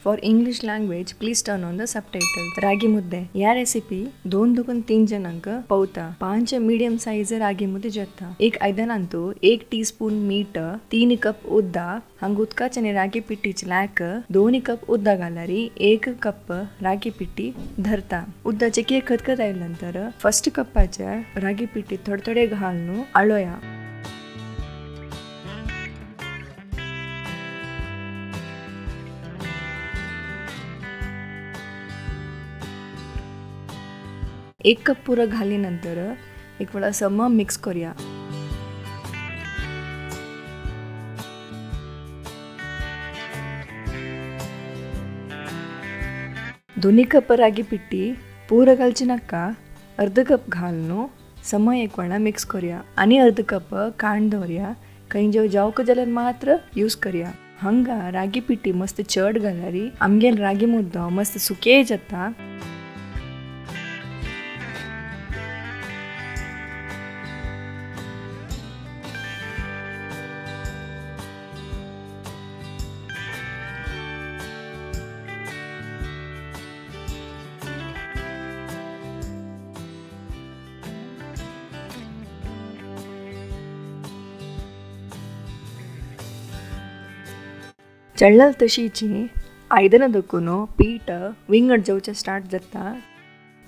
For English language please turn on the subtitle. Ragi mudde या recipe 2 Dukun 3 जणांक पवता। 5 medium size रागी मुद्दे जाता। एक आयदनांतु 1 teaspoon मीठ, 3 कप उद्दा, हंग उदकाचें रागी पिट्टीच लायक 2 कप उद्दा घालारी 1 कप रागी पिट्टी धरता। उद्दाचे के खतखत आयले नंतर फर्स्ट कप्पाचे रागी पिट्टी थोडे थोडे घालून आळोया। एक कप पुरा घाली नंतर एक वेळा सम मिक्स करूया। दोन्ही कप रागी पिट्टी पुरा घालची नका, अर्ध कप घालून सम एक वेळा मिक्स करूया आणि अर्ध कप कांड दवरया। खंय जेव जावक जाल्यार मात्र यूज करूया। हंगा रागी पिट्टी मस्त चड घालारी आमगेल रागी मुद्दो मस्त सुके जाता। चळ्ळल तशीची आयदना दकून पीठ विंगड जावचें स्टार्ट जाता।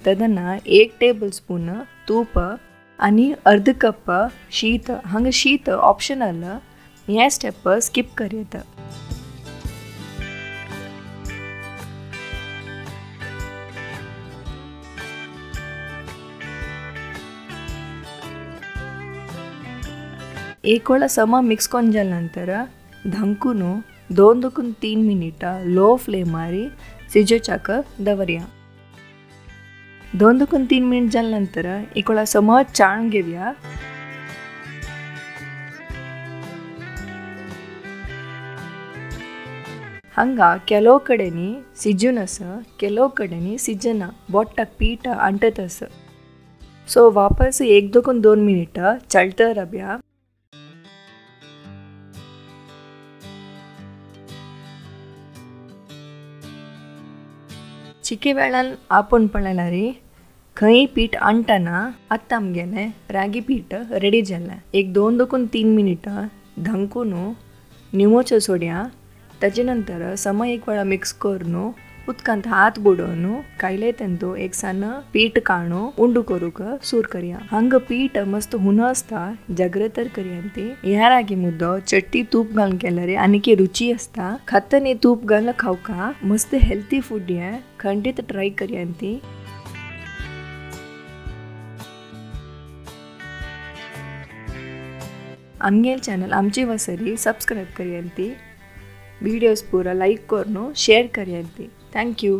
तेन्ना 1 टेबल स्पून तूप आनी अर्ध कप शीत, हांगा शीत ऑप्शनल, हे स्टेप स्किप करयता। एक वेळा समा मिक्स करून जाल्या नंतर धांकून 2 दुकून 3 मिनिट लो फ्लेमारी शिजोवच्याक दवरया। 2 दुकून 3 मिनिट जाल्या नंतर एक वेळा समा चाळून घेवया। हांगा ಕೆಲವು कडेनी शिजून आसा, ಕೆಲವು कडेनी शिजना, बोटाक पीठ अंटत आसा। सो वापस 1 दुकून 2 मिनिट चळत रावया। चिके वेळान आपोवन पळयल्यार खंय पीठ अंटना आतां आमगेलें रागी पीठ रेडी जालें। एक 2 दुकून 3 मिनिटां धांकून निमोचो सोडया। ताजे नंतर समा एक वेळा मिक्स करून उदकांत हात बुडोवन कायले तेंतू एक सान पीठ काणू उंडू करूंक सूर करया। हांगा पीठ मस्त हुन आसता, जाग्रत करया ती। ह्या रागी मुद्दो चट्टी तूप घालून केल्यार आनीक रुची आसता। खातना तूप घालून खावका, मस्त हेल्थी फूड हें, खंडीत ट्राय करया ती। आमगेल चॅनल आमची वसरी सबस्क्रायब करया ती, वीडियोस पूरा लाइक करून शेयर करया ती। Thank you.